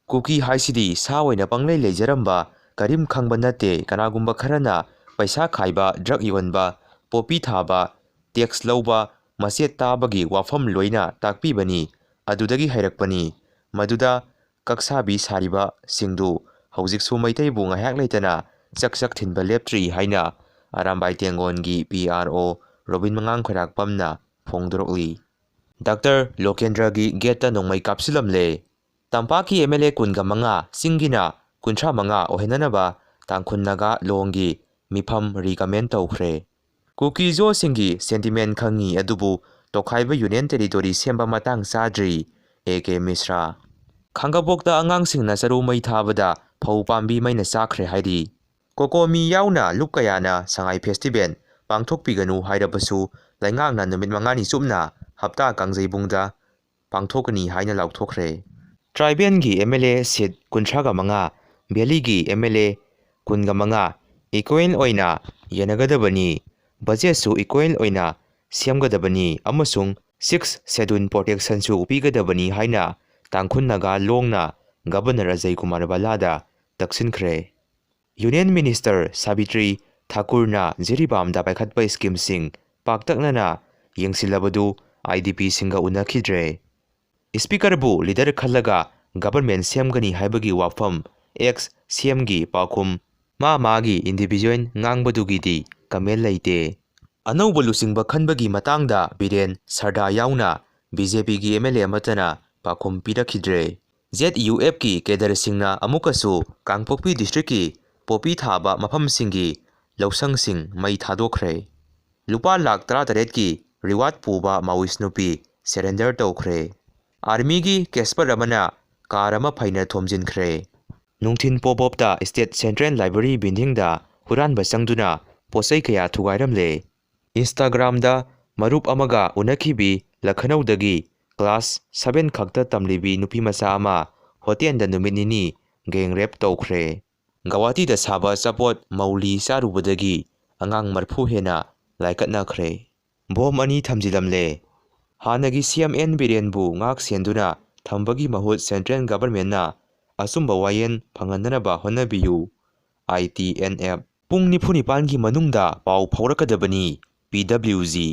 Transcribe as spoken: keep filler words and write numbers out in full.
ꯀꯨꯀꯤ ꯍꯥꯏꯁꯤꯗꯤ ꯁꯥ ꯑꯣꯏꯅ ꯄꯪꯂꯩ ꯂꯩꯖꯔꯝꯕ, ꯀꯔꯤꯝ ꯈꯪꯕ ꯅꯠꯇꯦ꯫ ꯀꯅꯥꯒꯨꯝꯕ ꯈꯔꯅ ꯄꯩꯁꯥ ꯈꯥꯏꯕ, ꯗ꯭ꯔꯒ ꯌꯣꯟꯕ, ꯄꯣꯄꯤ ꯊꯥꯕ, ꯇꯦꯛꯁ ꯂꯧꯕ, ꯃꯆꯦꯠ ꯇꯥꯕꯒꯤ ꯋꯥꯐꯝ ꯂꯣꯏꯅ ꯇꯥꯛꯄꯤꯕꯅꯤ꯫ ꯑꯗꯨꯗꯒꯤ ꯍꯩꯔꯛꯄꯅꯤ꯫ ꯃꯗꯨꯗ ꯀꯛꯁꯥꯕꯤ ꯁꯥꯔꯤꯕꯁꯤꯡꯗꯨ ꯍꯧꯖꯤꯛꯁꯨ ꯃꯩꯇꯩꯕꯨ ꯉꯥꯏꯍꯥꯛ ꯂꯩꯇꯅ ꯆꯛ ꯆꯛ ꯊꯤꯟꯕ ꯂꯦꯞꯇ꯭ꯔꯤ ꯍꯥꯏꯅ ꯑꯔꯥꯝꯕꯥꯏ ꯇꯦꯡꯒꯣꯟꯒꯤ ꯄꯤ ꯑꯥꯔ ꯑꯣ ꯔꯣꯕꯤꯟ ꯃꯉꯥꯡ ꯈꯣꯏꯔꯥꯛꯄꯝꯅ ꯐꯣꯡꯗꯣꯔꯛꯂꯤ꯫ ꯗꯥꯛꯇꯔ ꯂꯣꯀꯦꯟꯗ꯭ꯔꯒꯤ ꯒꯦꯠꯇ ꯅꯣꯡꯃꯩ ꯀꯥꯞꯁꯤꯜꯂꯝꯂꯦ꯫ ꯇꯝꯄꯥꯛꯀꯤ ꯑꯦꯝ ꯑꯦꯜ ꯑꯦ ꯀꯨꯟꯒ ꯃꯉꯥ, ꯆꯤꯡꯒꯤꯅ ꯀꯨꯟꯊ꯭ꯔꯥ ꯃꯉꯥ ꯑꯣꯏꯍꯟꯅꯅꯕ ꯇꯥꯡꯈꯨꯜ ꯅꯥꯒꯥ ꯂꯣꯡꯒꯤ ꯃꯤꯐꯝ ꯔꯤꯀꯃꯦꯟ ꯇꯧꯈ꯭ꯔꯦ꯫ ꯀꯨꯀꯤ ꯖꯣꯁꯤꯡꯒꯤ ꯁꯦꯟꯇꯤꯃꯦꯟ ꯈꯪꯉꯤ, ꯑꯗꯨꯕꯨ ꯇꯣꯈꯥꯏꯕ ꯌꯨꯅꯤꯌꯟ ꯇꯦꯔꯤꯇꯣꯔꯤ ꯁꯦꯝꯕ ꯃꯇꯥꯡ ꯆꯥꯗ꯭ꯔꯤ, ꯑꯦ ꯀꯦ ꯃꯤꯁ꯭ꯔꯥ꯫ ꯈꯥꯡꯉꯕꯣꯛꯇ ꯑꯉꯥꯡꯁꯤꯡꯅ ꯆꯔꯨ ꯃꯩ ꯊꯥꯕꯗ ꯐꯧ ꯄꯥꯝꯕꯤ ꯃꯩꯅ ꯆꯥꯈ꯭ꯔꯦ ꯍꯥꯏꯔꯤ꯫ ꯀꯣꯀꯣꯃꯤ ꯌꯥꯎꯅ ꯂꯨꯞ ꯀꯌꯥꯅ ꯁꯉꯥꯏ ꯐꯦꯁꯇꯤꯚꯦꯜ ꯄꯥꯡꯊꯣꯛꯄꯤꯒꯅꯨ ꯍꯥꯏꯔꯕꯁꯨ ꯂꯩꯉꯥꯛꯅ ꯅꯨꯃꯤꯠ ꯃꯉꯥꯅꯤ ꯆꯨꯞꯅ ꯍꯞꯇꯥ ꯀꯥꯡꯖꯩꯕꯨꯡꯗ ꯄꯥꯡꯊꯣꯛꯀꯅꯤ ꯍꯥꯏꯅ ꯂꯥꯎꯊꯣꯛꯈ꯭ꯔꯦ꯫ ꯇ꯭ꯔꯥꯏꯕꯦꯜꯒꯤ ꯑꯦꯝ ꯑꯦꯜ ꯑꯦ ꯁꯤꯠ ꯀꯨꯟꯊ꯭ꯔꯥꯒ ꯃꯉꯥ, ꯚꯦꯂꯤꯒꯤ ꯑꯦꯝ ꯑꯦꯜ ꯑꯦ ꯀꯨꯟꯒ ꯃꯉꯥ ꯏꯀ꯭ꯋꯦꯜ ꯑꯣꯏꯅ ꯌꯦꯟꯅꯒꯗꯕꯅꯤ, ꯕꯖꯦꯠꯁꯨ ꯏꯀ꯭ꯋꯦꯜ ꯑꯣꯏꯅ ꯁꯦꯝꯒꯗꯕꯅꯤ ꯑꯃꯁꯨꯡ ꯁꯤꯛꯁ ꯁꯦꯗꯨꯜ ꯄ꯭ꯔꯣꯇꯦꯛꯁꯟꯁꯨ ꯄꯤꯒꯗꯕꯅꯤ ꯍꯥꯏꯅ ꯇꯥꯡꯈꯨꯜ ꯅꯥꯒꯥ ꯂꯣꯡꯅ ꯒꯕꯔꯅꯔ ꯑꯖꯌ ꯀꯨꯃꯥꯔ ꯚꯜꯂꯥꯗ ꯇꯛꯁꯤꯟꯈ꯭ꯔꯦ꯫ ꯌꯨꯅꯤꯌꯟ ꯃꯤꯅꯤꯁꯇꯔ ꯁꯥꯕꯤꯇ꯭ꯔꯤ ꯊꯥꯀꯨꯔꯅ ꯖꯤꯔꯤꯕꯥꯝꯗ ꯄꯥꯏꯈꯠꯄ ꯁ꯭ꯀꯤꯝꯁꯤꯡ ꯄꯥꯛꯇꯛꯅꯅ ꯌꯦꯡꯁꯤꯜꯂꯕꯗꯨ ꯑꯥꯏ ꯗꯤ ꯄꯤꯁꯤꯡꯒ ꯎꯅꯈꯤꯗ꯭ꯔꯦ꯫ ꯁ꯭ꯄꯤꯀꯔꯕꯨ ꯂꯤꯗꯔ ꯈꯜꯂꯒ ꯒꯕꯔꯃꯦꯟ ꯁꯦꯝꯒꯅꯤ ꯍꯥꯏꯕꯒꯤ ꯋꯥꯐꯝ ꯑꯦꯛꯁ ꯁꯤ ꯑꯦꯝꯒꯤ ꯄꯥꯎꯈꯨꯝ ꯃꯥ ꯃꯥꯒꯤ ꯏꯟꯗꯤꯚꯤꯖꯨꯋꯦꯜ ꯉꯥꯡꯕꯗꯨꯒꯤꯗꯤ ꯀꯃꯦꯟ ꯂꯩꯇꯦ꯫ ꯑꯅꯧꯕ ꯂꯨꯆꯤꯡꯕ ꯈꯟꯕꯒꯤ ꯃꯇꯥꯡꯗ ꯕꯤꯔꯦꯟ ꯁꯔꯗꯥ ꯌꯥꯎꯅ ꯕꯤ ꯖꯦ ꯄꯤꯒꯤ ꯑꯦꯝ ꯑꯦꯜ ꯑꯦ ꯑꯃꯠꯇꯅ ꯄꯥꯎꯈꯨꯝ ꯄꯤꯔꯛꯈꯤꯗ꯭ꯔꯦ꯫ ꯖꯦꯠ ꯌꯨ ꯑꯦꯐꯀꯤ ꯀꯦꯗꯔꯁꯤꯡꯅ ꯑꯃꯨꯛꯀꯁꯨ ꯀꯥꯡꯄꯣꯛꯄꯤ ꯗꯤꯁꯇ꯭ꯔꯤꯛꯀꯤ ꯄꯣꯄꯤ ꯊꯥꯕ ꯃꯐꯝꯁꯤꯡꯒꯤ ꯂꯧꯁꯪꯁꯤꯡ ꯃꯩ ꯊꯥꯗꯣꯛꯈ꯭ꯔꯦ꯫ ꯂꯨꯄꯥ ꯂꯥꯈ ꯇꯔꯥꯇꯔꯦꯠꯀꯤ ꯔꯤꯋꯥꯔꯗ ꯄꯨꯕ ꯃꯥꯋꯤꯁ ꯅꯨꯄꯤ ꯁꯔꯦꯟꯗꯔ ꯇꯧꯈ꯭ꯔꯦ꯫ ꯑꯥꯔꯃꯤꯒꯤ ꯀꯦꯁꯄꯔ ꯑꯃꯅ ꯀꯥꯔ ꯑꯃ ꯐꯩꯅ ꯊꯣꯝꯖꯤꯟꯈ꯭ꯔꯦ꯫ ꯅꯨꯡꯊꯤꯟ ꯄꯣꯞ ꯑꯞꯇ ꯁ꯭ꯇꯦꯠ ꯁꯦꯟꯇ꯭ꯔꯦꯜ ꯂꯥꯏꯕ꯭ꯔꯦꯔꯤ ꯕꯤꯜꯗꯤꯡꯗ ꯍꯨꯔꯥꯟꯕ ꯆꯪꯗꯨꯅ ꯄꯣꯠꯆꯩ ꯀꯌꯥ ꯊꯨꯒꯥꯏꯔꯝꯂꯦ꯫ ꯏꯟꯁꯇꯥꯒ꯭ꯔꯥꯝꯗ ꯃꯔꯨꯞ ꯑꯃꯒ ꯎꯅꯈꯤꯕꯤ ꯂꯈꯅꯧꯗꯒꯤ ꯀ꯭ꯂꯥꯁ ꯁꯚꯦꯟ ꯈꯛꯇ ꯇꯝꯂꯤꯕꯤ ꯅꯨꯄꯤꯃꯆꯥ ꯑꯃ ꯍꯣꯇꯦꯜꯗ ꯅꯨꯃꯤꯠ ꯅꯤꯅꯤ ꯒꯦꯡ ꯔꯦꯞ ꯇꯧꯈ꯭ꯔꯦ꯫ ꯒꯧꯍꯥꯇꯤꯗ ꯁꯥꯕ ꯑꯆꯥꯄꯣꯠ ꯃꯧꯂꯤ ꯆꯥꯔꯨꯕꯗꯒꯤ ꯑꯉꯥꯡ ꯃꯔꯐꯨ ꯍꯦꯟꯅ ꯂꯥꯏꯀꯠꯅꯈ꯭ꯔꯦ꯫ ꯕꯣꯝ ꯑꯅꯤ ꯊꯝꯖꯤꯜꯂꯝꯂꯦ꯫ ꯍꯥꯟꯅꯒꯤ ꯁꯤ ꯑꯦꯝ ꯑꯦꯟ ꯕꯤꯔꯦꯟꯕꯨ ꯉꯥꯛ ꯁꯦꯟꯗꯨꯅ ꯊꯝꯕꯒꯤ ꯃꯍꯨꯠ ꯁꯦꯟꯇ꯭ꯔꯦꯜ ꯒꯚꯔꯟꯃꯦꯟꯠꯅ ꯑꯆꯨꯝꯕ ꯋꯥꯌꯦꯜ ꯐꯪꯍꯟꯅꯅꯕ ꯍꯣꯠꯅꯕꯤꯌꯨ꯫ ꯑꯥꯏ ꯇꯤ ꯑꯦꯟ ꯑꯦꯐ꯫ ꯄꯨꯡ ꯅꯤꯐꯨ ꯅꯤꯄꯥꯟꯒꯤ ꯃꯅꯨꯡꯗ ꯄꯥꯎ ꯐꯥꯎꯔꯛꯀꯗꯕꯅꯤ꯫ ꯄꯤ ꯗꯕ꯭ꯂꯤꯎ ꯖꯤ꯫